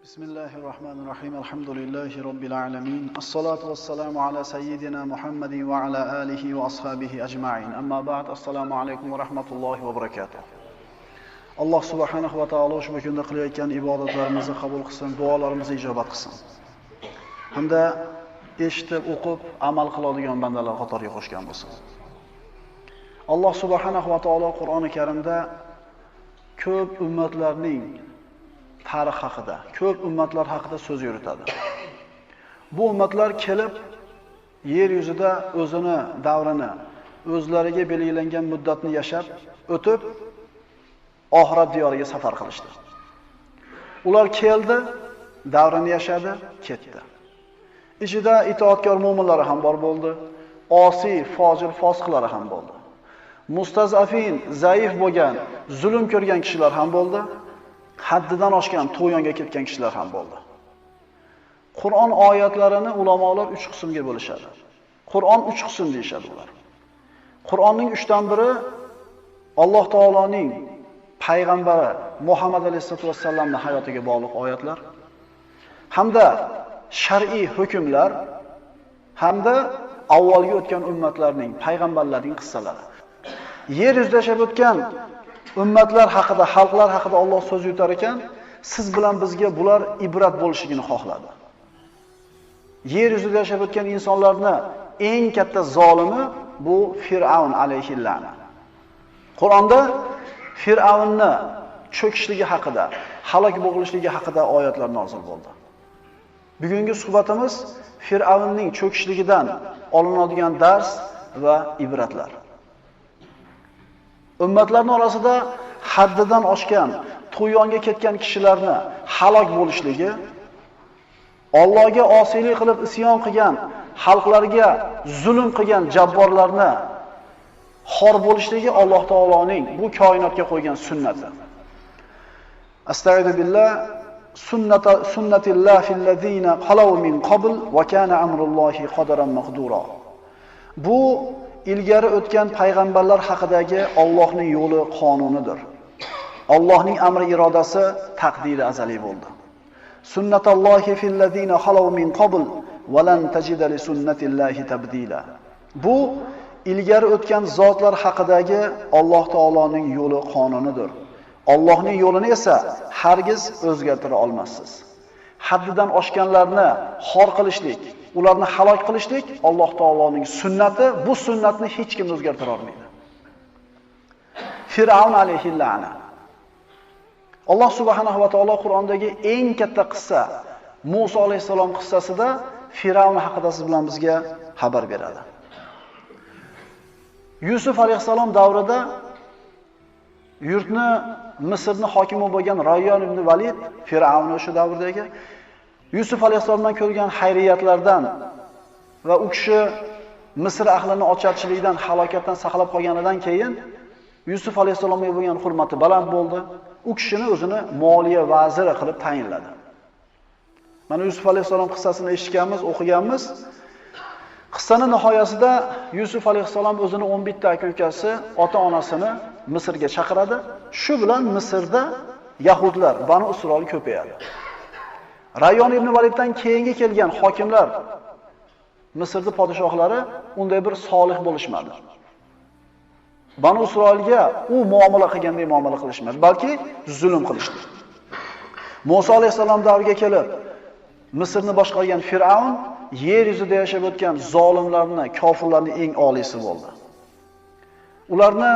Bismillahirrahmanirrahim. Elhamdülillahi Rabbil alamin. Esselatu vesselamu ala seyyidina Muhammedin ve ala alihi ve ashabihi ecmain. Amma ba'd. Esselamu alaykum ve rahmetullohi ve barakatuh. Alloh subhanahu va taolo ushbu kunda qilayotgan ibodatlarimizni qabul qilsin, duolarimizni ijobat qilsin. Hamda eshitib, o'qib, amal qiladigan bandalar qatoriga qo'shgan bo'lsin. Alloh subhanahu va taolo Qur'oni Karimda ko'p ummatlarning tarix haqida, ko'p ummatlar haqida so'z yuritadi. Bu ummatlar kelib yer yuzida o'zini davrini, o'zlariga belgilangan muddatni yashab, o'tib oxirat diyoriga safar qilishdi. Ular keldi, davrini yashadi, ketdi. Ichida itoatkor mo'minlari ham bor bo'ldi, osiy, fojir, fosiqlari ham bo'ldi. Mustazafin, zaif bo'lgan, zulm ko'rgan kishilar ham bo'ldi. Haddidan oshgan, to'yonga ketgan kishilar ham bo'ldi. Qur'on oyatlarini ulamolar 3 qismga bo'lishadi. Qur'on 3 qism deyishadi ular. Qur'onning 3dan biri Alloh taoloning payg'ambari Muhammad alayhisolatu vassallamning hayotiga bog'liq oyatlar hamda shar'iy hukmlar hamda avvalgi o'tgan ummatlarning, payg'ambarlarning qissalari. Yer yuzida yashab o'tgan ummatlar haqida, xalqlar haqida Alloh so'z yutar ekan, siz bilan bizga bular ibrat bo'lishligini xohladi. Yer yuzida yashab o'tgan insonlarni eng katta zolimi bu Fir'avn alayhillana. Qur'onda Fir'avnni cho'kishligi haqida, halok bo'lishligi haqida oyatlar nozil bo'ldi. Bugungi suhbatimiz Fir'avnning cho'kishligidan olinadigan dars va ibratlar. Ummatlarning orasida haddidan oshgan, to'yonga ketgan kishilarni halok bo'lishligi, Allohga osiylik qilib isyon qilgan, xalqlarga zulm qilgan jabborlarni xor bo'lishligi Alloh taoloning bu koinotga qo'ygan sunnati. Astagfiru billah, sunnatillah fillazina qalaw min qabl va kana amrullohi qadaran maqdura. Bu ilgari o'tgan payg'ambarlar haqidagi Allohning yo'li qonunidir. Allohning amri irodasi taqdiri azaliy bo'ldi. Sunnatallohi fillazina khalaw min qabl va lan tajida li sunnatillahi tabdila. Bu ilgari o'tgan zotlar haqidagi Alloh taoloning yo'li qonunidir. Allohning yo'lini esa hargiz o'zgartira olmassiz. Haddidan oshganlarni xor qilishlik, ularni halok qilishlik Alloh taoloning sunnati, bu sunnatni hech kim o'zgartira olmaydi. Fir'avn alayhillana. Alloh subhanahu va taolo Qur'ondagi eng katta qissa Musa alayhisalom qissasida Fir'avn haqida siz bilan bizga xabar beradi. Yusuf alayhisalom davrida yurtni Misrni hokimi bo'lgan Rayyon ibn Valid, Fir'avn o'sha davrdagi Yusuf alayhisalomdan ko'rgan xayriyatlardan va u kishi Misr ahlini ocharchilikdan, halokatdan saqlab qolganidan keyin Yusuf alayhisalomga bo'lgan hurmati baland bo'ldi. U kishini o'zini moliya vaziri qilib tayinladi. Mana Yusuf alayhisalom qissasini eshitganmiz, o'qiganmiz. Qissaning nihoyasida Yusuf alayhisalom o'zini 11 ta aka-ukasi, ota-onasini Misrga chaqiradi. Shu bilan Misrda yahudlar, Banu Isroil ko'payadi. Rayyon ibn Validdan keyingi kelgan hokimlar, Misrning podshohlari unday bir solih bo'lishmadi. Banu Isroilga u muomala qilganday muomala qilishmadi, balki zulm qilishdi. Musa alayhisalom davriga kelib, Misrni boshqargan Fir'avn yer yuzida yashab o'tgan zolimlarni, kofirlarning eng oliysi bo'ldi. Ularni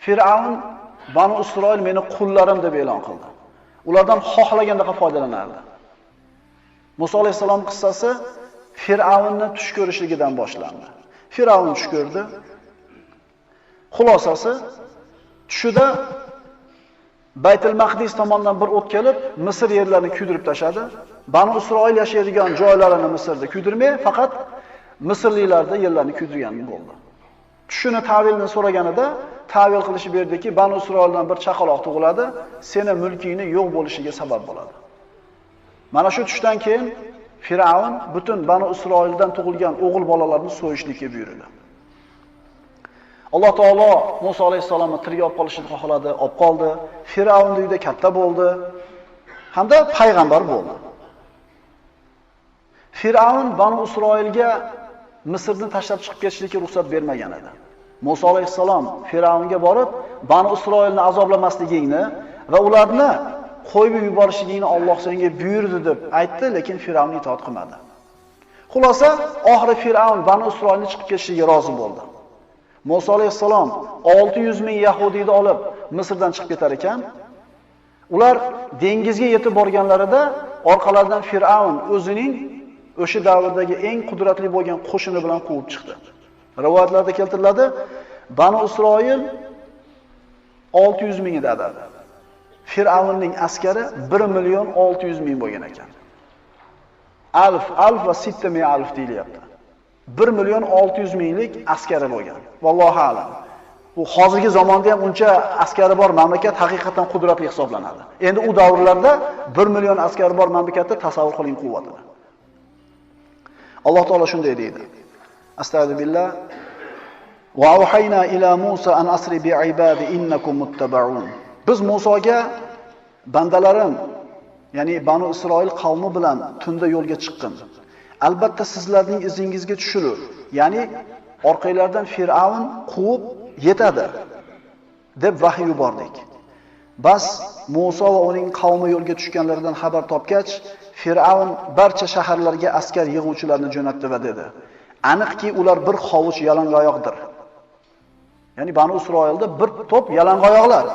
Fir'avn Banu Isroil meni qullarim deb e'lon qildi. Ulardan xohlagandaqa foydalanardi. Musa alayhisalom qissasi Fir'avnni tush ko'rishligidan boshlandi. Fir'avn tush ko'rdi. Xulosasi, tushida Baytul Maqdis tomondan bir o't kelib, Misr yerlarini kuydirib tashadi. Banu Isroil yashaydigan joylarini Misrda kuydirmay, faqat Misrliklarda yerlarini kuydirgan bo'ldi. Tushini ta'vilini so'raganida ta'vil qilishib berdiki, Banu Isroildan bir chaqaloq tug'iladi, seni mulkingni yo'q bo'lishiga sabab bo'ladi. Mana shu tushdan keyin Fir'avn butun Banu Isroildan tug'ilgan o'g'il bolalarni so'yishlikka buyurdi. Alloh taolo Musa alayhissalomni tirik olib qolishini xohladi, olib qoldi. Fir'avn uyida katta bo'ldi. Hamda payg'ambar bo'ldi. Fir'avn Banu Isroilga Misrni tashlab chiqib ketishlikka ruxsat bermagan edi. Musa alayhissalom Fir'avnga borib, Banu Isroilni azoblamasligingni va ularni qo'yib yuborishligingni Alloh senga buyurdi deb aytdi, lekin Fir'avn itoat qilmadi. Xulosa, oxiri Fir'avn Banu Isroilni chiqib ketishiga rozi bo'ldi. Musa alayhissalom 600 ming yahudiyni olib Misrdan chiqib ketar ekan, ular dengizga yetib borganlarida orqalaridan Fir'avn o'zining o'sha davrdagi eng qudratli bo'lgan qo'shini bilan quvib chiqdi. Rivoyatlarda keltiriladi, Banu Isroil 600 ming edi adadi. Fir'avnning askari 1 million 600 ming bo'lgan ekan. Alf, alf va sitta ming alf deyilyapti. 1 million 600 minglik askari bo'lgan. Vallohu a'lam. Bu hozirgi zamonda ham uncha askari bor mamlakat haqiqatan qudratli hisoblanadi. Endi u davrlarda 1 million askari bor mamlakatda tasavvur qiling quvvatini. Alloh taolo shunday deydi. Astagfirullah. Va auhayna ila Musa an asri bi ibadi innakum muttabaun. Biz Musoga bandalarim, ya'ni Banu Isroil qavmi bilan tunda yo'lga chiqqin. Albatta sizlarning izingizga tushilur. Ya'ni orqanglardan Fir'avn quvib yetadi deb vahiy yubordik. Bas Musa va uning qavmi yo'lga tushganlaridan xabar topgach, Fir'avn barcha shaharlarga askar yig'uvchilarni jo'natdi va dedi: "Aniqki ular bir hovuch yalangoyoqdir." Ya'ni Banu Isroilda bir to'p yalangoyoqlar.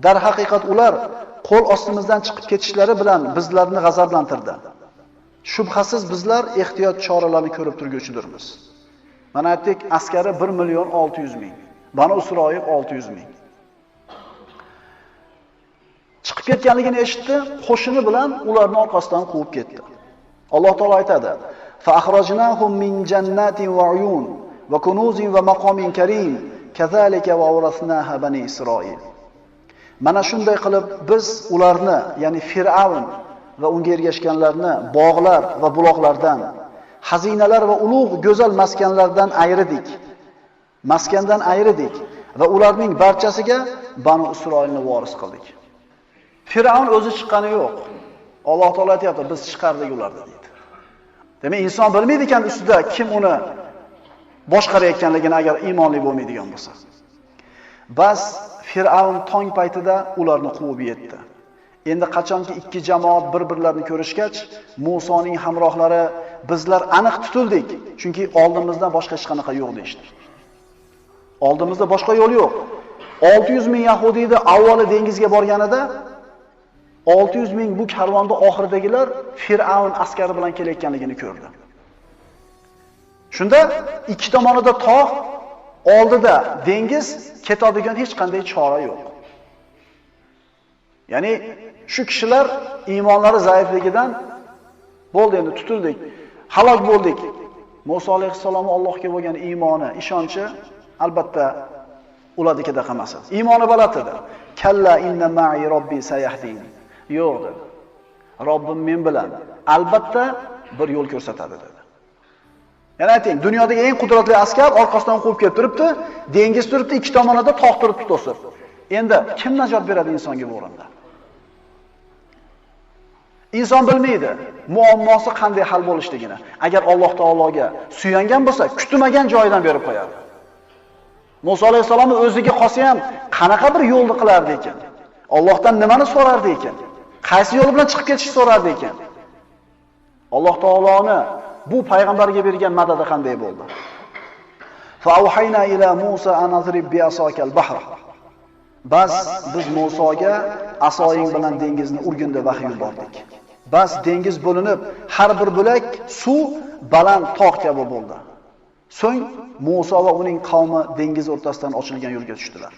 Darhaqiqat ular qo'l ostimizdan chiqib ketishlari bilan bizlarni g'azablantirdi. Shubhasiz bizlar ehtiyot choralarini ko'rib turguvchidirmiz. Mana aytdik, askari 1 million 600 ming, Banu Isroil 600 ming. Chiqib ketganligini eshitdi, qo'shini bilan ularni orqasidan quvib ketdi. Alloh taolo aytadi: "Fa akhrajnahum min jannatin va uyun va kunuzin va maqomin karim, kazalika va awrasnaha bani Isroil." Mana shunday qilib biz ularni, ya'ni Fir'avn va unga ergashganlarni bog'lar va buloqlardan, xazinalar va ulug' go'zal maskanlardan ayirdik. Maskandan ayirdik va ularning barchasiga Banu Isroilni voris qildik. Fir'avn o'zi chiqqani yo'q. Alloh taolo aytayapti, biz chiqardik ularni deydi. Demak, inson bilmaydi ekan ustida kim uni boshqarayotganligini agar iymonli bo'lmaydigan bo'lsa. Bas Fir'avn tong paytida ularni quvib yetdi. Endi qachonki ikki jamoat bir-birlarini ko'rishgach, Musoning hamrohlari bizlar aniq tutildik, chunki oldimizdan boshqa hech qanaqa yo'q deyishdi. Oldimizda boshqa yo'l yo'q. 600 ming yahudiyni avvali dengizga borganida 600 ming bu karvonda oxiridagilar Fir'avn askari bilan kelayotganligini ko'rdi. Shunda ikki tomonida tog', oldida dengiz, ketadigan hech qanday chora yo'q. Ya'ni shu kishilar iymonlari zaifligidan bo'ldi, endi tutildik, halok bo'ldik. Musa alayhissalom Allohga bo'lgan iymoni, ishonchi albatta ularnikida emas edi. Iymoni baland edi. Kalla inna ma'i robbi sayahdin. Yo'q dedi. Robbim men bilan albatta bir yo'l ko'rsatadi dedi. Yana ayting, dunyodagi eng qudratli askar orqasidan quvib kelib turibdi, dengiz turibdi, ikki tomonida tog' turibdi to'sib. Endi kim najot beradi insonga bu o'rinda? Inson bilmaydi muammosi qanday hal bo'lishligini. Agar Alloh taologa suyangan bo'lsa, kutmagan joyidan berib qo'yadi. Musa alayhissalomni o'ziga qolsa ham qanaqa bir yo'lni qilardi ekan? Allohdan nimani so'rardi ekan? Qaysi yo'l bilan chiqib ketishni so'rardi ekan? Alloh taoloni bu payg'ambarga bergan madadi qanday bo'ldi? Fa auhayna ila Musa an adrib bi asakal bahr. Bas biz Musoga asoying bilan dengizni urgin deb vahiy yubordik. Bas dengiz bo'linib, har bir bo'lak suv baland tog' kabi bo'ldi. So'ng Musa va uning qavmi dengiz o'rtasidan ochilgan yo'lga tushdilar.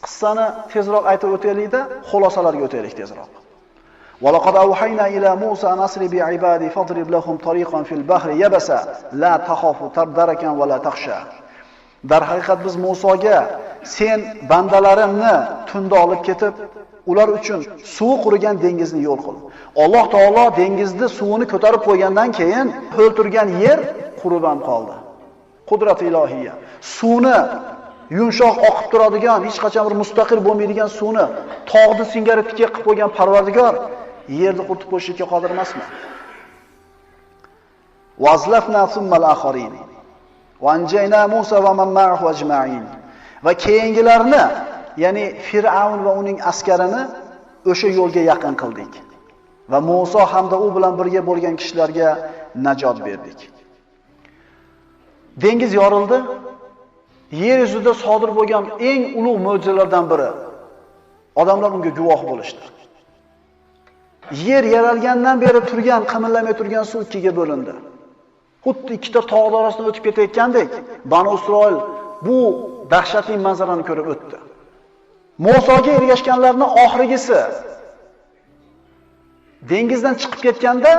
Qissani tezroq aytib o'taylik-da, xulosalarga o'taylik tezroq. وَلَقَدْ أَوْحَيْنَا إِلَى مُوسَى أَنْ أَسْرِ بِعِبَادِي فَاضْرِبْ لَهُمْ طَرِيقًا فِي الْبَحْرِ يَبَسًا لَا تَخَافُ دَرَكًا وَلَا تَخْشَى. Darhaqiqat biz Musoga sen bandalarimni tunda olib ketib, ular uchun suvi qurigan dengizni yo'l qil. Alloh taolo dengizni suvini ko'tarib qo'ygandan keyin ho'l turgan yer qurib ham qoldi. Qudrat ilohiya. Suvni yumshoq oqib turadigan, hech qachon bir mustaqil bo'lmaydigan suvni tog'ni singari tikka qilib qo'ygan Parvardigor yerni quritib qo'yishga qodir emasmi? Vazlafna summal akharin va anjayna Musa va man ma'ahu ajma'in. Va keyingilarni, ya'ni Fir'avn va uning askarini o'sha yo'lga yaqin qildik. Va Musa hamda u bilan birga bo'lgan kishilarga najot berdik. Dengiz yorildi. Yer yuzida sodir bo'lgan eng ulug' mo'jizalardan biri. Odamlar unga guvoh bo'lishdi. Yer yaralgandan beri turgan, qimirlamay turgan suv ikkiga bo'lindi. Xuddi ikkita tog' orasidan o'tib ketayotgandek, Banu Isroil bu dahshatli manzarani ko'rib o'tdi. Musoga ergashganlarning oxirgisi dengizdan chiqib ketganda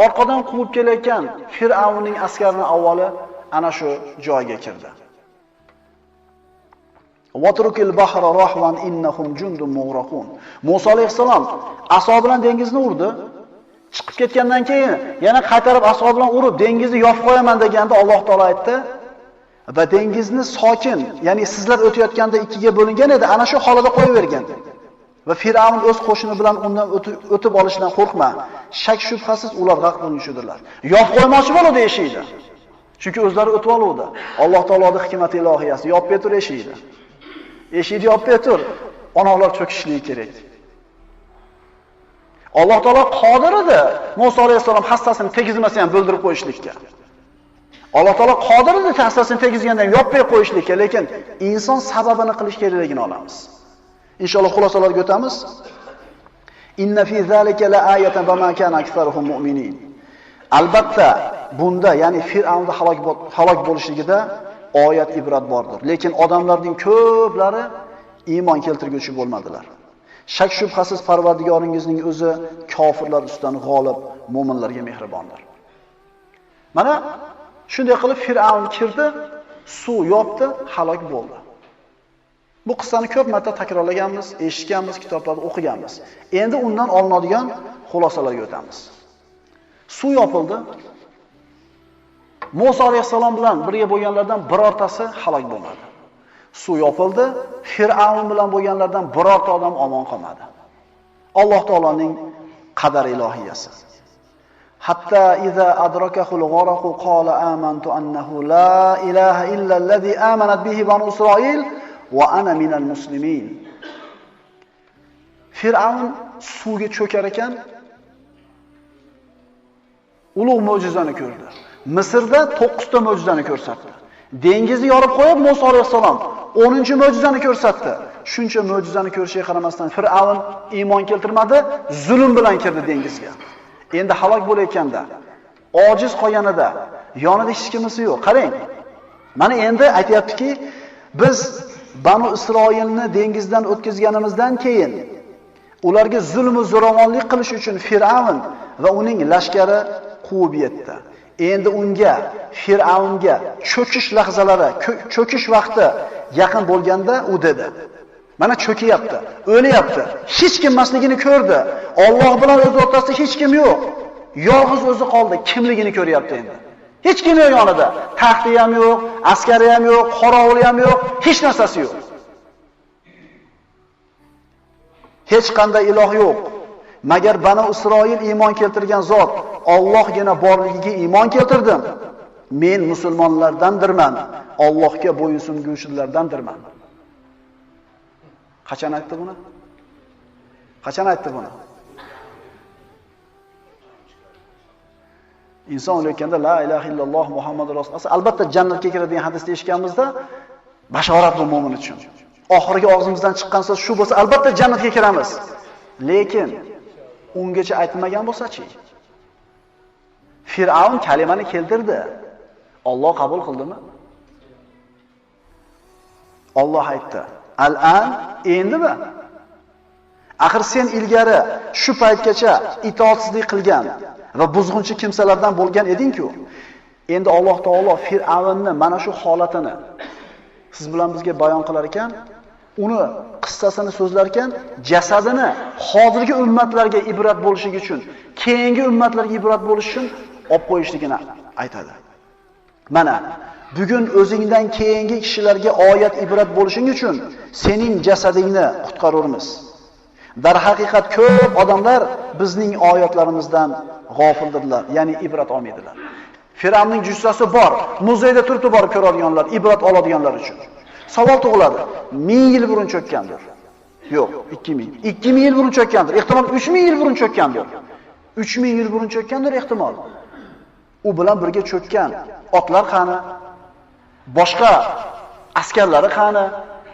orqadan quvib kelayotgan Fir'avnning askarining avvali ana shu joyga kirdi. Vatrukil bahra rahvan innahum jundun mughraqun. Musa alayhissalom aso bilan dengizni urdi. Chiqib ketgandan keyin yana qaytarib aso bilan urib dengizni yopib qo'yaman deganda Alloh taolo aytdi: va dengizni sokin, ya'ni sizlar o'tayotganda ikkiga bo'lingan edi, ana shu holida qo'yib bergan. Va Fir'avn o'z qo'shini bilan undan o'tib olishidan qo'rqma. Shak shubhasiz ular g'arq bo'lishdirlar. Yopib qo'ymoqchi bo'ldi eshikni. Chunki o'zlari o'tib oluvdi. Alloh taoloning hikmati ilohiyasi yopib tur eshikni. Eshikni yopib tur, onalar cho'kishligi kerak. Alloh taolo qodir edi Musa alayhissalom hassasini tegizmasa ham bo'ldirib qo'yishlikka. Alloh taolo qodir edi hassasini tegizgandan ham yopib qo'yishlikka, lekin inson sababini qilish kerakligini olamiz. Inshaalloh xulosalarga o'tamiz. Inna fi zalika laayatan va ma kana aktharuhum mu'minin. Albatta bunda, ya'ni Fir'avnning halok bo'lishligida oyat ibrat bordir. Lekin odamlarning ko'plari iymon keltirguvchi bo'lmadilar. Shak shubhasiz Parvardigoringizning o'zi kofirlar ustidan g'olib, mo'minlarga mehribondir. Mana shunday qilib Fir'avn kirdi, suv yopdi, halok bo'ldi. Bu qissani ko'p marta takrorlaganmiz, eshitganmiz, kitoblarda o'qiganmiz. Endi undan olinadigan xulosalarga o'tamiz. Suv yopildi. Musa alayhissalom bilan birga bo'lganlardan birortasi halok bo'lmadi. Suv yopildi, Fir'avn bilan bo'lganlardan birorta odam omon qolmadi. Alloh taoloning qadar ilohiyasi. Hatta iza adrakahul gharaqu qala amantu annahu la ilaha illa allazi amanat bihi banu Isroil va ana minal muslimin. Fir'avn suvga cho'kar ekan, ulug' mo'jizani ko'rdi. Misrda 9 ta mo'jizani ko'rsatdi. Dengizni yorib qo'yib Musa alayhissalom 10-mo'jizani ko'rsatdi. Shuncha mo'jizani ko'rishiga qaramasdan Fir'avn iymon keltirmadi, zulm bilan kirdi dengizga. Endi halok bo'layotganda, ojiz qolganida, yonida hech kimisi yo'q. Qarang. Mana endi aytayaptiki, biz Banu Isroilni dengizdan o'tkazganimizdan keyin ularga zulm va zo'ravonlik qilish uchun Fir'avn va uning lashkari quvib yetdi. Endi unga, Fir'avnga cho'kish lahzalari, cho'kish vaqti yaqin bo'lganda u dedi: mana cho'kiyapti, o'lyapti, hech kim emasligini ko'rdi. Alloh bilan o'z o'rtasida hech kim yo'q. Yolg'iz o'zi qoldi, kimligini ko'ryapti endi. Hech kim yo'q yonida. Taxti ham yo'q, askari ham yo'q, qorovuli ham yo'q, hech narsasi yo'q. Hech qanday iloh yo'q. Magar Banu Isroil iymon keltirgan zot Allohgina borligiga iymon keltirdim. Men musulmonlardandirman, Allohga bo'ysunuvchilardandirman. Qachon aytdi buni? Qachon aytdi buni? Inson o'layotganda la ilaha illalloh Muhammadur rasululloh albatta jannatga kiradigan hadisni eshitganimizda bashorat bu mo'min uchun. Oxirgi og'zimizdan chiqqan so'z shu bo'lsa albatta jannatga kiramiz. Lekin ungacha aytmagan bo'lsa-chi? Fir'avn kalimani keltirdi. Alloh qabul qildimi? Alloh aytdi: "Al-an endimi? Axir sen ilgari shu paytgacha itoatsizlik qilgan va buzg'unchi kimsalardan bo'lgan eding-ku. Endi Alloh taolo Fir'avnni mana shu holatini siz bilan bizga bayon qilar ekan, uni qissasini so'zlar ekan, jasadini hozirgi ummatlarga ibrat bo'lishi uchun, keyingi ummatlarga ibrat bo'lishi uchun olib qo'yishligini aytadi. Mana Bugun o'zingdan keyingi kishilarga oyat ibrat bo'lishing uchun sening jasadingni qutqarurmiz. Darhaqiqat ko'p odamlar bizning oyatlarimizdan g'ofildirlar, ya'ni ibrat olmaydilar. Fir'avnning jussasi bor, muzeyda turib borib ko'radiganlar, ibrat oladiganlar uchun. Savol tug'iladi. 1000 yil burun cho'kkandir. Yo'q, 2000. 2000 yil burun cho'kkandir. Ehtimol 3000 yil burun cho'kkandir. 3000 yil burun cho'kkandir ehtimol. U bilan birga cho'kkan otlar qani? Boshqa askarlari qani?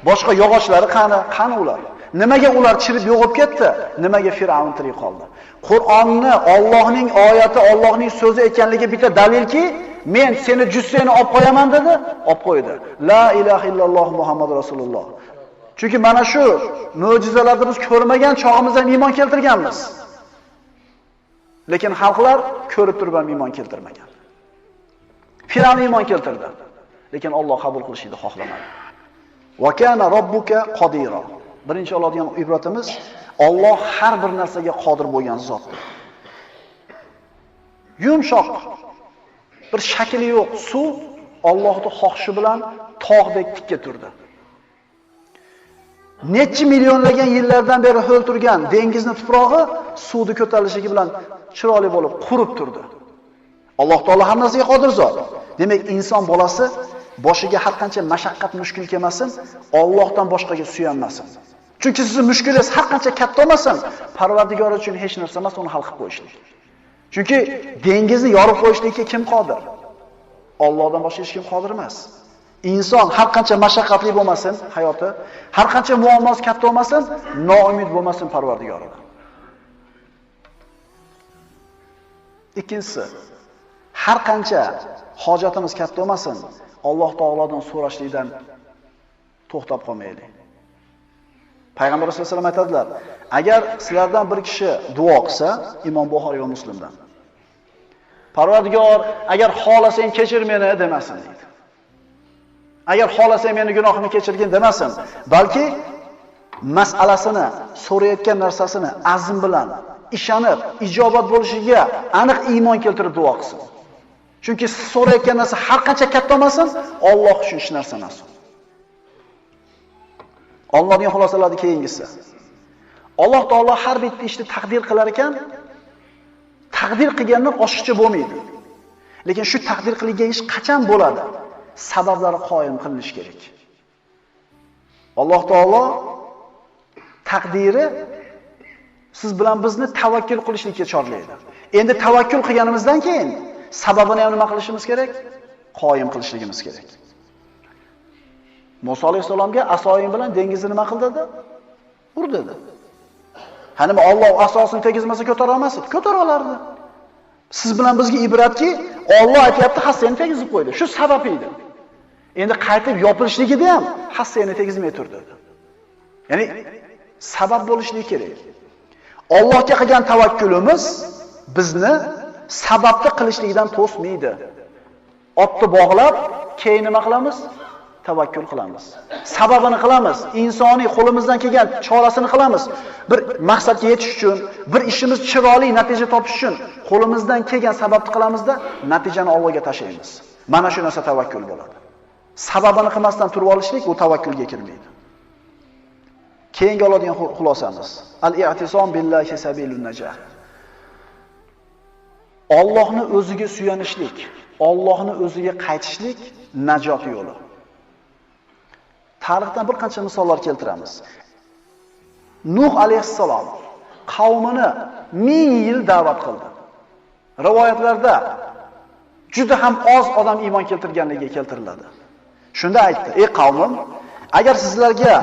Boshqa yog'ochlari qani? Qani ular? Nimaga ular chirib yo'qolib ketdi? Nimaga Fir'avn tirik qoldi? Qur'onni Allohning oyati, Allohning so'zi ekanligi bitta dalilki, men seni jussangni olib qo'yaman dedi, olib qo'ydi. La ilaha illalloh Muhammad rasululloh. Chunki mana shu mo'jizalarni biz ko'rmagan chog'imizda iymon keltirganmiz. Lekin xalqlar ko'rib turib ham iymon keltirmagan. Fir'avn iymon keltirdi, lekin Alloh qabul qilishini xohlamadi. Va kana robbuka qodira. Birinchi oladigan ibratimiz, Alloh har bir narsaga qodir bo'lgan zotdir. Yumshoq bir shakli yo'q suv Allohning xohishi bilan tog'dek tikka turdi. Necha millionlagan yillardan beri ho'l turgan dengizning tuprog'i suvni ko'tarilishligi bilan chiroyli bo'lib qurib turdi. Alloh taolo hamma narsaga qodir zot. Demak, inson bolasi boshiga har qancha mashaqqat mushkul kelmasin, Allohdan boshqaga suyanmasin. Chunki sizning mushkulingiz har qancha katta bo'lmasin, Parvardigor uchun hech narsa emas, uni hal qilib qo'yishlik. Chunki dengizni yorib qo'yishlikka kim qodir? Allohdan boshqa hech kim qodir emas. Inson har qancha mashaqqatli bo'lmasin hayoti, har qancha muammosi katta bo'lmasin, noumid bo'lmasin Parvardigoridan. Ikkinchisi, har qancha hojatimiz katta bo'lmasin, Alloh taolodan so'rashlikdan to'xtab qolmaylik. Payg'ambar sollallohu alayhi vasallam aytadilar, agar sizlardan bir kishi duo qilsa, Imom Buxoriy va Muslimdan. Parvardigor, agar xohlasang kechir meni demasin deydi. Agar xohlasang meni gunohimni kechirgin demasin, balki mas'alasini, so'rayotgan narsasini azm bilan ishonib, ijobat bo'lishiga aniq iymon keltirib duo qilsin. Chunki siz so'rayotgan narsa har qancha katta bo'lmasin, Alloh uchun hech narsa emas. Allohning xulosalari keyingisi. Alloh taolo har bitta ishni taqdir qilar ekan, taqdir qilgandan oshiqcha bo'lmaydi. Lekin shu taqdir qilingan ish qachon bo'ladi? Sabablari qoyim qilinishi kerak. Alloh taolo taqdiri siz bilan bizni tavakkul qilishlikka chorlaydi. Endi tavakkul qilganimizdan keyin sababini ham nima qilishimiz kerak? Qoyim qilishligimiz kerak. Musa alayhisalomga asoying bilan dengizni nima qil dedi? Ur dedi. Ha nima Alloh asosini tegizmasa ko'tara olmas edi? Ko'tara olardi. Siz bilan bizga ibratki, Alloh aytayapti, hassani tegizib qo'ydi. Shu sabab edi. Endi qaytib yopilishligida ham hassani tegizmay tur dedi. Ya'ni sabab bo'lishligi kerak. Allohga qilgan tavakkulimiz bizni sababni qilishlikdan to'smaydi. Otni bog'lab, keyin nima qilamiz? Tavakkul qilamiz. Sababini qilamiz. Insoniy qo'limizdan kelgan chorasini qilamiz. Bir maqsadga yetish uchun, bir ishimiz chiroyli natija topish uchun qo'limizdan kelgan sababni qilamizda, natijani Allohga tashlaymiz. Mana shu narsa tavakkul bo'ladi. Sababini qilmasdan turib olishlik u tavakkulga kirmaydi. Keyingi oladigan xulosamiz: al-i'tisom billahi sabilun najah. Allohni o'ziga suyanishlik, Allohni o'ziga qaytishlik najot yo'li. Tarixdan bir qancha misollar keltiramiz. Nuh alayhissalom qavmini 1000 yil da'vat qildi. Rivoyatlarda juda ham oz odam iymon keltirganligi keltiriladi. Shunda aytdi: "Ey qavmim, agar sizlarga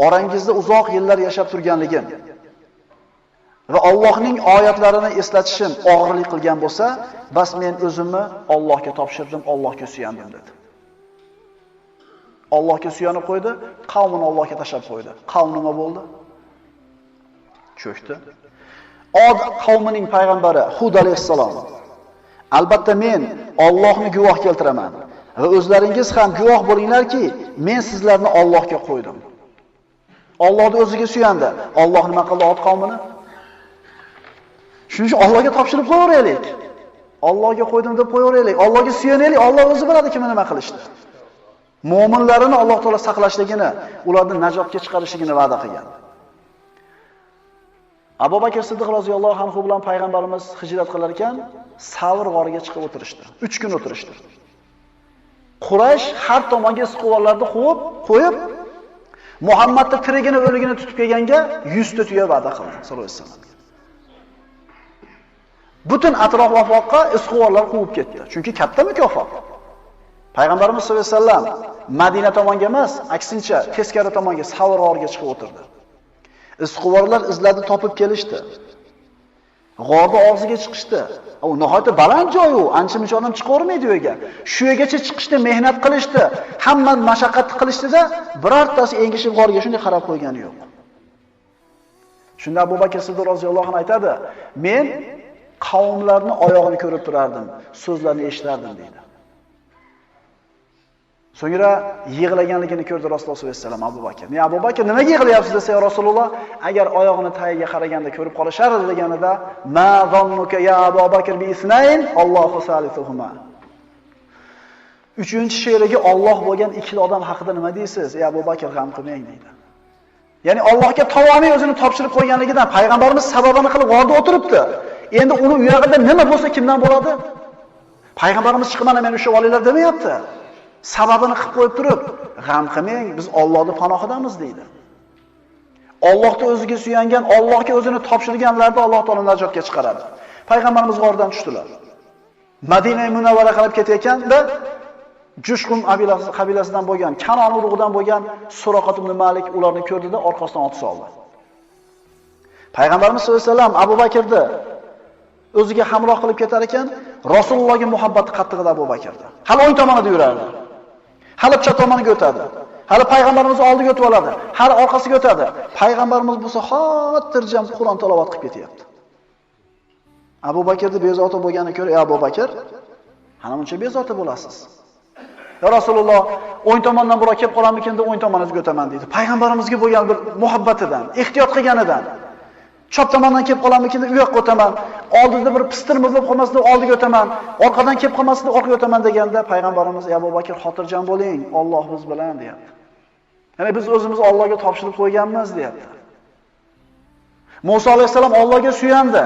orangizda uzoq yillar yashab turganligim va Allohning oyatlarini eslatishim og'irlik qilgan bo'lsa, bas men o'zimni Allohga topshirdim, Allohga suyandim" dedi. Allohga suyanib qo'ydi, qavmini Allohga tashlab qo'ydi. Qavm nima bo'ldi? Cho'kdi. Od qavmining payg'ambari Hud alayhissalom: "Albatta men Allohni guvoh keltiraman va o'zlaringiz ham guvoh bo'linglarki, men sizlarni Allohga qo'ydim." Allohning o'ziga suyandi. Alloh nima qildi Od qavmini? Shuning uchun Allohga topshirib qo'yaveraylik. Allohga qo'ydim deb qo'yaveraylik, Allohga suyanaylik, Alloh o'zi biladi kimni nima qilishni. Mo'minlarini Alloh taolo saqlashligini, ularni najotga chiqarishligini va'da qilgan. Abu Bakr Siddiq roziyallohu anhu bilan payg'ambarimiz hijrat qilar ekan, Savr g'origa chiqib o'tirishdi. 3 kun o'tirishdi. Quraysh har tomonga isquvonlarni quvib, qo'yib, Muhammadni tirigini, o'ligini tutib kelganga 100 ta tuya va'da qildi sollallohu alayhi vasallam. Butun atrof afoqqa isquvonlar quvib ketdi. Chunki katta mukofot. Payg'ambarimiz sollallohu alayhi vasallam Madina tomonga emas, aksincha teskari tomonga Savr g'origa chiqib o'tirdi. Isquvorlar izladi, topib kelishdi. G'orni og'ziga chiqishdi. U nihoyatda baland joy u, ancha-muncha odam chiqa olmaydi u yerga. Shu yergacha chiqishdi, mehnat qilishdi, hamma mashaqqat qilishdi-da, birortasi engishib g'orga shunday qarab qo'ygani yo'q. Shunda Abu Bakr Siddiq roziyallohu anhu aytadi: "Men qavmlarning oyog'ini ko'rib turardim, so'zlarini eshitardim" deydi. So'ngra yig'laganligini ko'rdi Rasululloh sollallohu alayhi vasallam Abu Bakr. "Men Abu Bakr, nimaga yig'layapsiz?" desa, "Ya Rasululloh, agar oyog'ini tagiga qaraganda ko'rib qolishar edi" deganida, "Ma zannuka ya Abu Bakr bi isnayn, Allohu salisuhuma." Uchinchi sherigi Alloh bo'lgan ikkita odam haqida nima deysiz? "Ey Abu Bakr, g'am qilmang" deydi. Ya'ni Allohga tavomiy o'zini topshirib qo'yganligidan payg'ambarimiz sababini qilib g'orda o'tiribdi. Endi uni u yog'ida nima bo'lsa kimdan bo'ladi? Payg'ambarimiz chiqib mana meni ushlab olinglar demayapti. Sababini qilib qo'yib turib, g'am qilmang, biz Allohning panohidamiz deydi. Allohga o'ziga suyangan, Allohga o'zini topshirganlarni Alloh taolo najotga chiqaradi. Payg'ambarimiz g'ordan tushdilar. Madina Munawvara qarab ketayotganda Jushqum qabilasidan bo'lgan, Kanon urug'idan bo'lgan Suraqat ibn Malik ularni ko'rdida orqasidan ot soldi. Payg'ambarimiz sollallohu alayhi vasallam Abu Bakrni o'ziga hamroh qilib ketar ekan, Rasulullohga muhabbati qattiq edi Abu Bakrda. Hali o'ng tomonida yurardi. Hali chap tomoniga o'tadi. Hali payg'ambarimiz oldiga o'tib oladi, hali orqasiga o'tadi. Payg'ambarimiz bo'lsa xotirjam Qur'on tilovat qilib ketyapti. Abu Bakrni bezovta bo'lganini ko'rib, "Ey Abu Bakr, ana buncha bezovta bo'lasiz. Ya Rasululloh, o'ng tomondan birov kelib qolarmikin deb o'ng tomoningizga o'taman" deydi. Payg'ambarimizga bo'lgan bir muhabbatidan, ehtiyot qilganidan. Chap tomondan kelib qolarmikin deb u yoqqa o'taman, oldida bir pistirma bo'lib qolmasin deb oldiga o'taman, orqadan kelib qolmasin deb orqaga o'taman deganda payg'ambarimiz, "Ey Abu Bakr, xotirjam bo'ling, Alloh biz bilan" deyapti. Ya'ni biz o'zimiz Allohga topshirib qo'yganmiz deyapti. Musa alayhisalom Allohga suyandi.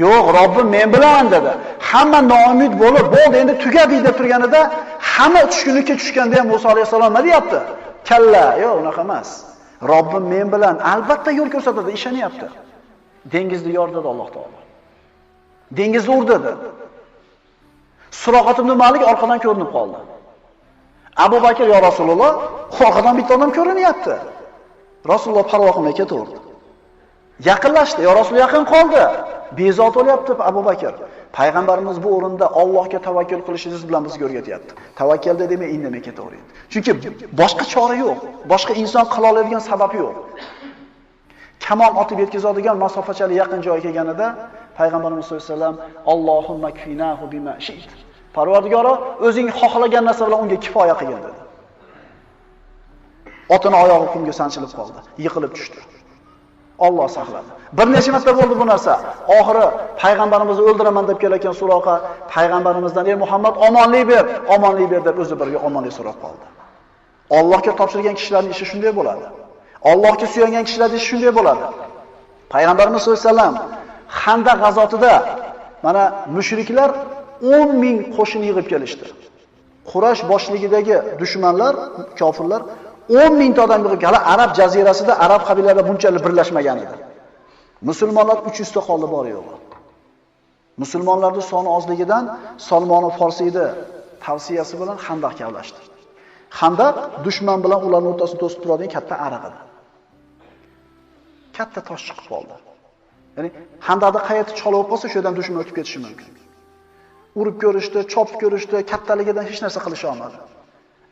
Yo'q, Robbim men bilan dedi. Hamma noumid bo'lib, bo'ldi, endi tugadi deb turganida, hamma tushkunlikka tushganda ham Musa alayhisalom nima deyapti? Kalla, yo'q, unaqa emas. Robbim men bilan albatta yo'l ko'rsatadi, ishonyapti. Dengizni yordi Alloh taolo. Dengizni urdi dedi. Suraqat ibn Malik orqadan ko'rinib qoldi. Abu Bakr, "Ya Rasululloh, orqadan bitta odam ko'rinyapti." Rasululloh parvo qilmay ketaverdi. Yaqinlashdi, "Ya Rasul, yaqin qoldi." Bezovta bo'lyapti Abu Bakr. Payg'ambarimiz bu o'rinda Allohga tavakkul qilishingiz bilan bizga o'rgatyapti. Tavakkal demay indamay ketaveradi. Chunki boshqa chora yo'q, boshqa inson qila oladigan sabab yo'q. Kamon otib yetkazadigan masofachali yaqin joyga kelganida Payg'ambarimiz sollallohu alayhi vasallam Allohumma kfinahu bima shi't. Parvardigoro, o'zing xohlagan narsa bilan unga kifoya qilgin dedi. Otini oyog'i qumga sanchilib qoldi, yiqilib tushdi. Alloh saqladi. Bir necha marta bo'ldi bu narsa. Oxiri payg'ambarimizni o'ldiraman deb kelayotgan Suroqa payg'ambarimizdan "Ey Muhammad, omonlik ber, omonlik ber" deb o'zi birga omonlik so'rab qoldi. Allohga topshirgan kishilarning ishi shunday bo'ladi. Allohga suyangan kishilarning ishi shunday bo'ladi. Payg'ambarimiz sollallohu alayhi vasallam Xandaq g'azotida mana mushriklar 10 ming qo'shin yig'ib kelishdi. Quraysh boshligidagi dushmanlar, kofirlar 10 mingta odam yig'ib keldi. Arab jazirasida arab qabilalari bunchalik birlashmagan edi. Musulmonlar 300 ta qoldi bor yo'g'i. Musulmonlarning soni ozligidan Salmon Forsiyni tavsiyasi bilan Xandaq kavlashdi. Xandaq dushman bilan ularning o'rtasini to'sib turadigan katta ariq edi. Katta tosh chiqib qoldi. Ya'ni Xandaqda qayerda cholib qolsa, shu yerdan dushman o'tib ketishi mumkin. Urib ko'rishdi, chopib ko'rishdi, kattaligidan hech narsa qilisha olmadi.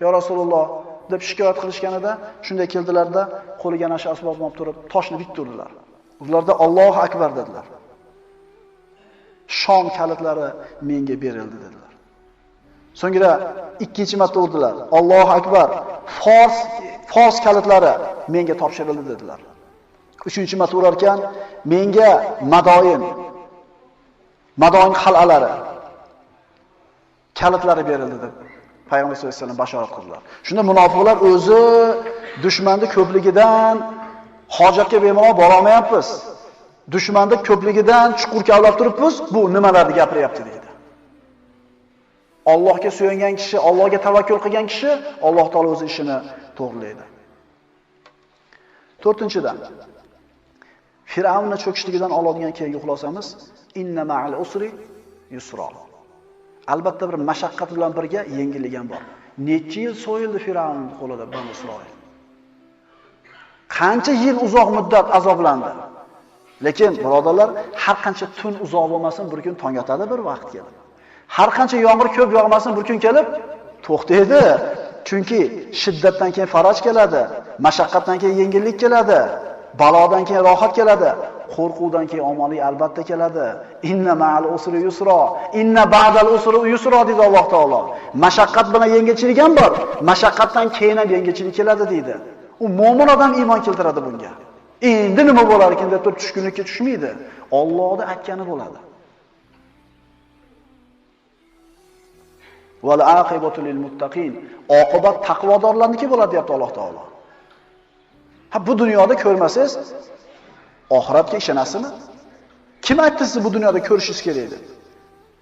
"Ya Rasululloh" deb shikoyat qilishganida shunday keldilarda, qo'liga nasha asbobni olib turib, toshni bitta urdilar. Ularda Allohu akbar dedilar. Shom kalitlari menga berildi dedilar. So'ngra ikkinchi marta urdilar. Allohu akbar. Fors kalitlari menga topshirildi dedilar. Uchinchi marta urarkan menga Madoin qal'alari, Kalitlari berildi deb Payg'ambar sollallohu alayhi vasallam bashorat qildilar. Shunda munofiqlar o'zi dushmanning ko'pligidan hojatga bemalol bora olmayapmiz. Dushmanning ko'pligidan chuqur kavlab turibmiz, bu nimalarni gapiryapti deydi. Allohga suyangan kishi, Allohga tavakkul qilgan kishi Alloh taolo o'zi ishini to'g'rilaydi. To'rtinchidan, Fir'avnning cho'kishligidan oladigan keyingi xulosamiz inna ma'al usri yusra. Albatta bir mashaqqat bilan birga yengillik ham bor. Necha yil so'yildi Fir'avnning qo'lida Banu Isroil. Qancha yil uzoq muddat azoblandi. Lekin birodarlar, har qancha tun uzoq bo'lmasin, bir kun tong otadi, bir vaqt kelib. Har qancha yomg'ir ko'p yog'masin, bir kun kelib to'xtaydi. Chunki shiddatdan keyin faraj keladi, mashaqqatdan keyin yengillik keladi, balodan keyin rohat keladi, qo'rquvdan keyin omonlik albatta keladi. Inna ma'al usri yusra, inna ba'dal usri yusra deydi Alloh taolo. Mashaqqat bilan yengilchilik ham bor, mashaqqatdan keyin ham yengilchilik keladi deydi. U mo'min odam iymon keltiradi bunga. Endi nima bo'lar ekan deb turib tushkunlikka tushmaydi. Allohning aytgani bo'ladi. Val aqibatu lil muttaqin. Oqibat taqvodorlarniki bo'ladi deyapti Alloh taolo. Ha, bu dunyoda ko'rmasangiz oxiratga ishonasizmi? Kim aytdi siz bu dunyoda ko'rishingiz kerak deb?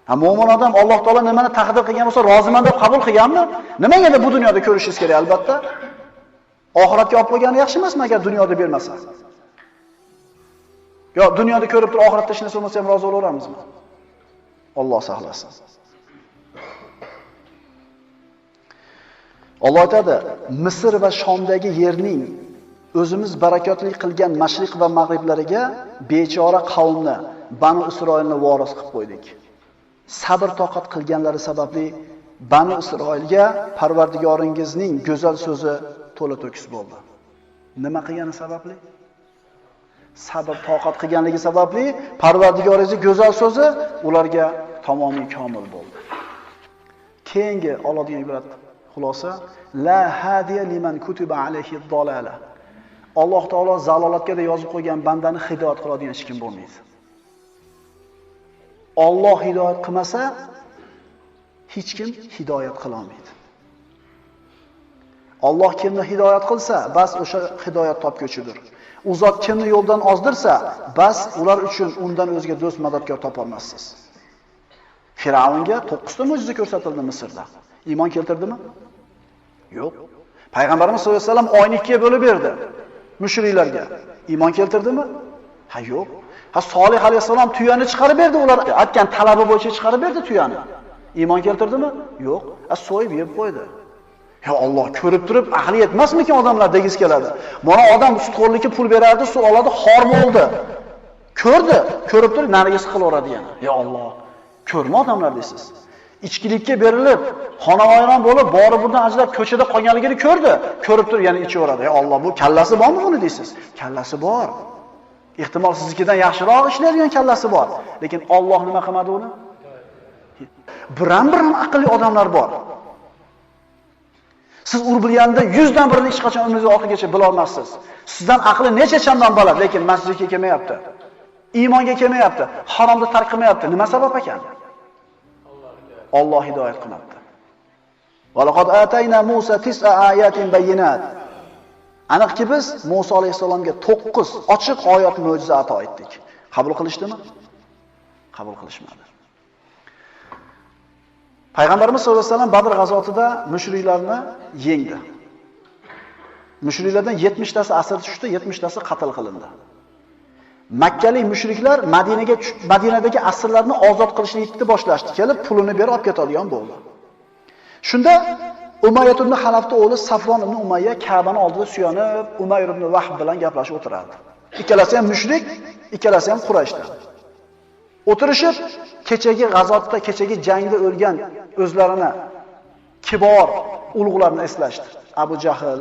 Ha, mo'min odam Alloh taolo nimani taqdir qilgan bo'lsa roziman deb qabul qilganmi? Nimaga bu dunyoda ko'rishingiz kerak albatta? Oxiratga olib qo'ygani yaxshi emasmi agar dunyoda bermasa? Yo, dunyoda ko'rib turib oxiratda hech narsa bo'lmasa ham rozi bo'laveramizmi? Alloh saqlasin. Alloh aytadi, Misr va Shomdagi yerning o'zimiz barakotli qilgan mashriq va mag'riblariga bechora qavmni, Banu Isroilni voris qilib qo'ydik. Sabr toqat qilganlari sababli Banu Isroilga Parvardigoringizning go'zal so'zi to'la to'kis bo'ldi. Nima qilgani sababli? Sabr toqat qilganligi sababli Parvardigoringizning go'zal so'zi ularga tamomiy komil bo'ldi. Keyingi oladigan ibrat xulosa, la hadiya liman kutiba alayhi ad-dalala. Alloh taolo zalolatga da yozib qo'ygan bandani hidoyat qiladigan hech kim bo'lmaydi. Alloh hidoyat qilmasa hech kim hidoyat qila olmaydi. Alloh kimni hidoyat qilsa, bas o'sha hidoyat topguchidir. U zot kimni yo'ldan ozdirsa, bas ular uchun undan o'zga do'st madadkor topa olmassiz. Fir'avnga 9 ta mo'jiza ko'rsatildi Misrda. Iymon keltirdimi? Yo'q. Payg'ambarimiz sollallohu alayhi vasallam oyni ikkiga bo'lib berdi mushriklarga. Iymon keltirdimi? Ha, yo'q. Ha, Solih alayhisalom tuyani chiqarib berdi, ular aytgan talabi bo'yicha chiqarib berdi tuyani. Iymon keltirdimi? Yo'q. Ha, so'yib yeb qo'ydi. Ya Alloh ko'rib turib aqli yetmasmikin odamlar degis keladi. Mana odam sutxo'rlikka pul berardi, suv oladi, xor bo'ldi. Ko'rdi, ko'rib turib nariga siqilaveradi yana. Ya Alloh, ko'rma odamlar deysiz. Ichkilikka berilib, xonavayron bo'lib, bori bundan ajrab ko'chada qolganligini ko'rdi. Ko'rib turib yana ichaveradi. Ya Alloh, bu kallasi bormi buni deysiz? Kallasi bor. Ehtimol siznikidan yaxshiroq ishlaydigan kallasi bor. Lekin Alloh nima qilmadi uni? Biram-biram aqlli odamlar bor. Siz urbilganda 100 dan birini hech qachon umringiz oxirigacha bila olmassiz. Sizdan aqli necha chandon baland, lekin masjidga kelmayapti. Iymonga kelmayapti, haromni tark qilmayapti. Nima sabab ekan? Alloh hidoyat qilmabdi. Va laqad atayna Musa tis'a ayatin bayinat. Aniqki biz Musa alayhisalomga 9 ochiq oyat mo'jiza ato etdik. Qabul qilishdimi? Qabul qilishmadi. Payg'ambarimiz sollallohu alayhi vasallam Badr g'azotida mushriklarni yengdi. Mushriklardan 70 tasi asir tushdi, 70 tasi qatl qilindi. Makkalik mushriklar Madinadagi asirlarni ozod qilishni boshlashdi. Kelib pulini berib olib ketadigan bo'ldi. Shunda Umayya ibn Xalafning o'g'li Safvon ibn Umayya Ka'bani oldida suyanib, Umayr ibn Vahb bilan gaplashib o'tirardi. Ikkalasi ham mushrik, ikkalasi ham Qurayshdan. O'tirishib, kechagi g'azotda, kechagi jangda o'lgan o'zlarini kibor ulug'larni eslashdi. Abu Jahl,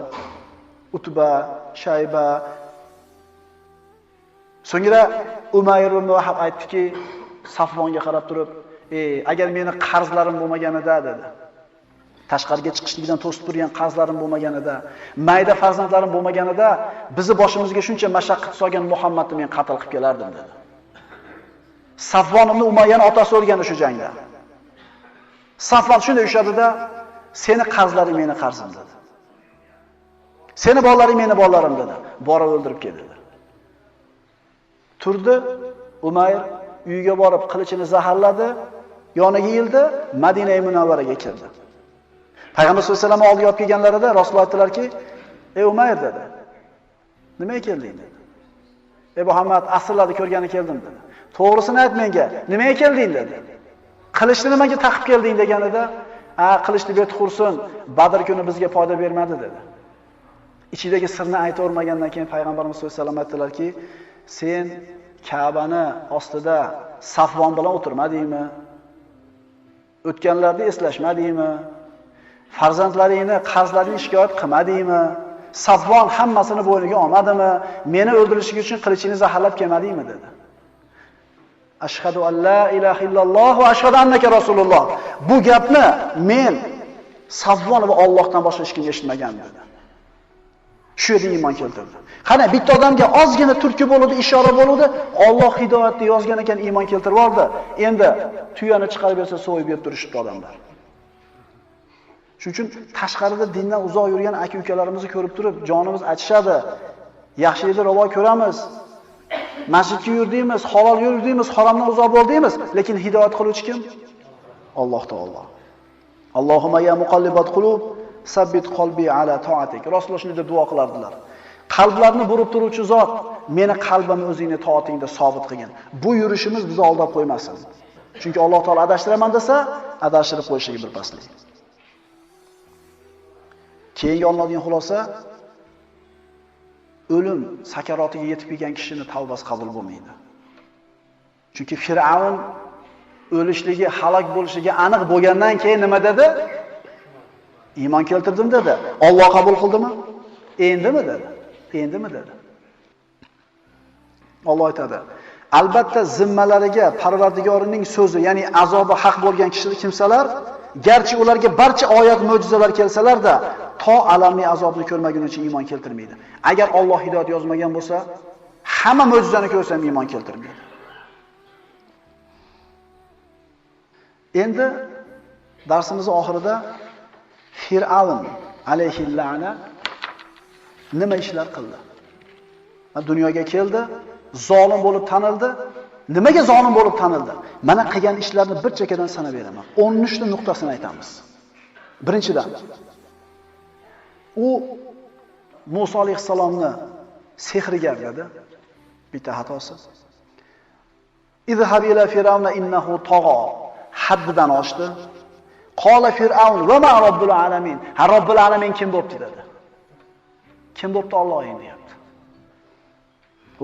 Utba, Shayba. So'ngra Umayr ibn Vahb aytdiki, Safvonga qarab turib, agar meni qarzlarim bo'lmaganida dedi. Tashqariga chiqishlikdan to'sib turgan qarzlarim bo'lmaganida, mayda farzandlarim bo'lmaganida, bizni boshimizga shuncha mashaqqat solgan Muhammadni men qatl qilib kelardim dedi. Safvon ibn Umayyaning otasi o'lgan o'sha jangda. Safvon shunday ushladida, seni qarzlaring meni qarzim dedi. Seni bolalaring meni bolalarim dedi. Borib o'ldirib kel dedi. Turdi Umayr, uyiga borib qilichini zaharladi, yoniga yildi, Madina Munavvaraga keldi. Payg'ambar sollallohu alayhi vasallam oldiga olib kelganlarida Rasululloh aytdilarki, "Ey Umayr" dedi. "Nimaga kelding?" dedi. "Ey Muhammad, asrlarni ko'rgani keldim" dedi. "To'g'risini ayt menga, nimaga kelding?" dedi. "Qilichni nimaga taqib kelding?" deganida, "A, qilichni bet qursin, Badr kuni bizga foyda bermadi" dedi. Ichidagi sirni aytavermagandan keyin Payg'ambarimiz sollallohu alayhi vasallam aytdilarki, "Sen Ka'bani ostida Safvon bilan o'tirmadingmi? O'tganlarni eslashmadingmi? Farzandlaringni, qarzlaringni shikoyat qilmadingmi? Safvon hammasini bo'yniga olmadimi? Meni o'ldirishing uchun qilichingni zaharlab kelmadingmi?" dedi. Ashhadu an la ilaha illalloh va ashhadu annaka rasululloh. Bu gapni men Safvon va Allohdan boshqa hech kim eshitmagan dedi. Shu yerda iymon keltirdi. Qani bitta odamga ozgina turtki bo'ldi, ishora bo'ldi, Alloh hidoyatni yozgan ekan, iymon keltirib oldi. Endi tuyani chiqarib bersa so'yib yeb turishibdi odamlar. Shuning uchun tashqarida dindan uzoq yurgan aka-ukalarimizni ko'rib turib, jonimiz achishadi. Yaxshilikni ravo ko'ramiz. Masjidga yurdimiz, halol yurdimiz, haromdan uzoq bo'ldimiz, lekin hidoyat qiluvchi kim? Alloh taolo. Allohumma ya muqallibat qulub, sabbit qalbi ala ta'atik. Rasululloh shunday deb duo qilardilar. Qalblarni burib turuvchi zot, meni qalbimni o'zingni toatingda sobit qilgin. Bu yurishimiz bizni aldab qo'ymasin. Chunki Alloh taolo adashtiraman desa, adashtirib qo'yishligi bir paslik. Keyingi olinadigan xulosa, o'lim sakarotiga yetib kelgan kishining tavbasi qabul bo'lmaydi. Chunki Fir'avn o'lishligi, halok bo'lishligi aniq bo'lgandan keyin nima dedi? Iymon keltirdim dedi. Alloh qabul qildimi? Endimi dedi. Endimi dedi. Alloh aytadi: Albatta zimmalariga Parvardigorining so'zi, ya'ni azobi haq bo'lgan kishilar kimsalar, garchi ularga barcha oyat mo'jizalar kelsalar-da, to alamli azobni ko'rmagunicha iymon keltirmaydi. Agar Alloh hidoyat yozmagan bo'lsa, hamma mo'jizani ko'rsa ham iymon keltirmaydi. Endi darsimiz oxirida Fir'avn alayhi la'na nima ishlar qildi? Dunyoga keldi, zolim bo'lib tanildi. Nimaga zolim bo'lib tanildi? Mana qilgan ishlarni bir chekkadan sanab beraman. 13 ta nuqtasini aytamiz. Birinchidan, u Musa alayhissalomni sehriga dedi. Bitta xatosi. Izhab ila firavna innahu tag'a. Haddidan oshdi. Qola Fir'avn va ma robbul alamin. Ha, robbul alamin kim bo'pti dedi. Kim bo'pti Alloh endi deyapti.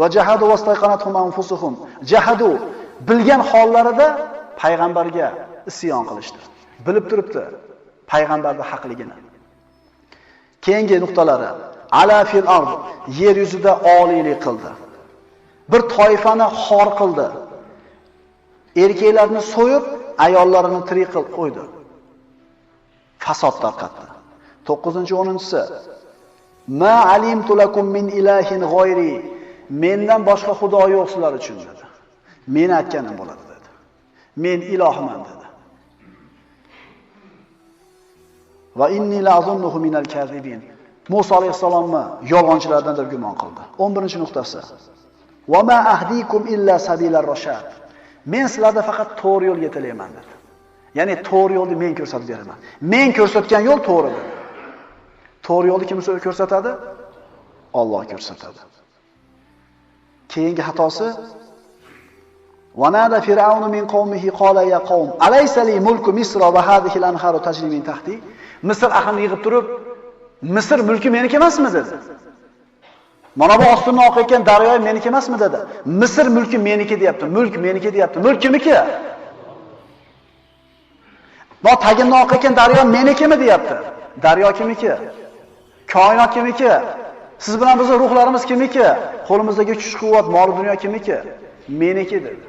Va jahadu wastayqanathum anfusuhum. Jahadu bilgan hollarida payg'ambarga isyon qilishdi. Bilib turibdi payg'ambarning haqligini. Keyingi nuqtalari ala fil ard, yer yuzida oliylik qildi. Bir toifani xor qildi. Erkaklarni so'yib, ayollarini tirik qilib qo'ydi. Fasod tarqatdi. 9-10-si Ma alimtu lakum min ilahin g'oyri. Mendan boshqa xudo yo'q sizlar uchun dedi. Men aytganim bo'ladi dedi. Men ilohman dedi. Va inni la'zunnuhu minal kazibin. Musa alayhissalomni yolg'onchilardan deb gumon qildi. 11-nuqtasi. Va ma ahdikum illa sabilar rashad. Men sizlarga faqat to'g'ri yo'lga yetalayman dedi. Ya'ni to'g'ri yo'lni men ko'rsatib beraman. Men ko'rsatgan yo'l to'g'ri dedi. To'g'ri yo'lni kim ko'rsatadi? Alloh ko'rsatadi. Keyingi xatosi Vanada Fir'aun min qavmihi qala ya qavm alaysa li mulku Misr va hadhihi al-anharu tajri min tahti. Misr ahlini yig'ib turib, Misr mulki meniki emasmi dedi. Mana bu ostindan oqayotgan daryo meniki emasmi dedi. Misr mulki meniki deyapti, mulk meniki deyapti. Mulk kimniki? Bu tagimdan oqayotgan daryo menikimi deyapti. Daryo kimniki? Koinot kimniki? Siz bilan bizning ruhlarimiz kimniki? Qo'limizdagi kuch-quvvat, mol dunyo kimniki? Meniki dedi.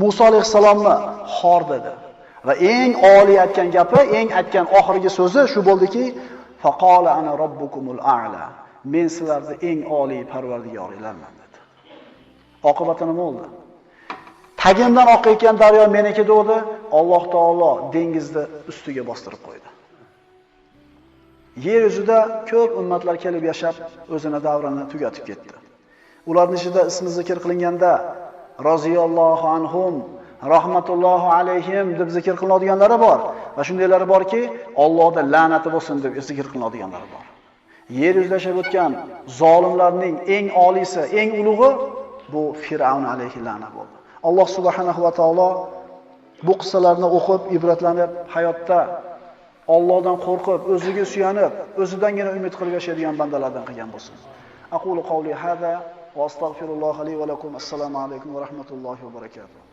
Musa alayhissalomni xor dedi. Va eng oliy aytgan gapi, eng aytgan oxirgi so'zi shu bo'ldiki, faqala ana robbukumul a'la. Men sizlarning eng oliy parvardigoringlarman dedi. Oqibati nima bo'ldi? Tagimdan oqayotgan daryo meniki dedi, Alloh taolo dengizni ustiga bostirib qo'ydi. Yer yuzida ko'p ummatlar kelib yashab, o'zini davrini tugatib ketdi. Ularning ichida ismi zikr qilinganda roziyallohu anhum, rahmatullohi alayhim deb zikr qilinadiganlari bor va shundaylari borki, Allohning la'nati bo'lsin deb zikr qilinadiganlari bor. Yer yuzida yashab o'tgan zolimlarning eng oliysi, eng ulug'i bu Fir'avn alayhi la'na bo'ldi. Alloh subhanahu va taolo bu qissalarni o'qib, ibratlanib, hayotda Allohdan qo'rqib, o'ziga suyanib, o'zidangina umid qilib yashaydigan bandalardan qilgan bo'lsin. Aqulu qawli hada va astagfirulloha li va lakum. Assalomu alaykum va rahmatullohi va barakatuh.